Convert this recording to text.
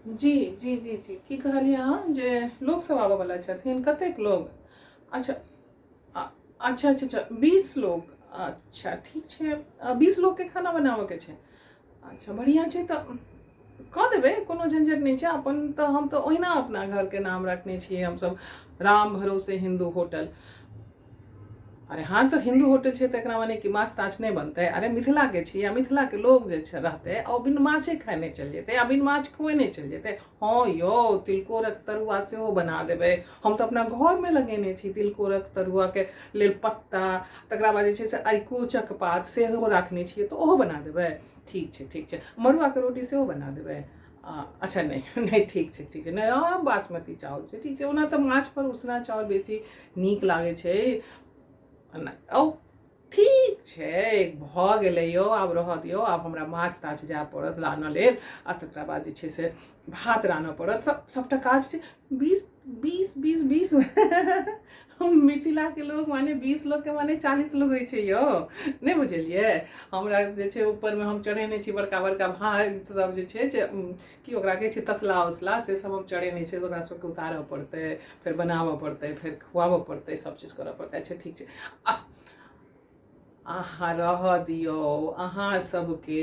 जी जी जी जी की कहलियै अहाँ जे लोकसभ आबयवला छथिन कतेक लोग अच्छा अच्छा अच्छा अच्छा 20 लोग अच्छा ठीक छै 20 लोगके खाना बनाबऽके छै अच्छा बढ़िआँ छै तऽ कऽ देबै कोनो झंझट नहि छै अपन तऽ हम तऽ ओहिना अपना घरके नाम रखने छियै हमसभ राम भरोसे हिन्दू होटल। अरे हाँ तऽ हिन्दू होटल छै तऽ एकरा मने कि माछ ताछ नहि बनतै? अरे मिथिलाके छी आ मिथिलाके लोग जे छै रहतै आ ओ बिन माछे खेने चलि जेतै आ बिन माछ खुएने चलि जेतै? हँ यौ, तिलकोरक तरुआ सेहो बना देबै। हम तऽ अपना घरमे लगेने छी तिलकोरक तरुआके लेल पत्ता, तकरा बाद जे छै से अरिकोचक पात सेहो राखने छियै, तऽ ओहो बना देबै। ठीक छै, ठीक छै। मड़ुआके रोटी सेहो बना देबै। अच्छा नहि नहि, ठीक छै, ठीक छै। नहि, हँ, बासमती चावल छै, ठीक छै। ओना तऽ माछपर उसना चावल बेसी नीक लागै छै। नहि ओ ठीक छै, भऽ गेलै यौ, आब रहऽ दियौ। आब हमरा माछ ताछ जाय पड़त लानऽ लेल आ तकरा बाद जे छै से भात रान्हऽ पड़त, सब सभटा काज छै। 20 20 20 20, मिथिलाके लोक माने 20 लोकके माने 40 लोक होइ छै यौ, नहि बुझलियै? हमरा जे छै ऊपरमे हम चढ़ेने छी बड़का बड़का भात सब जे छै, जे की ओकरा कहै छै, तसला उसला, से सब हम चढ़ेने छियै, ओकरा सबके उतारऽ पड़तै, फेर बनाबऽ पड़तै, फेर खुआबऽ पड़तै, सब चीज करऽ पड़तै। अच्छा ठीक छै, अहाँ रहऽ दियौ अहाँ सबके।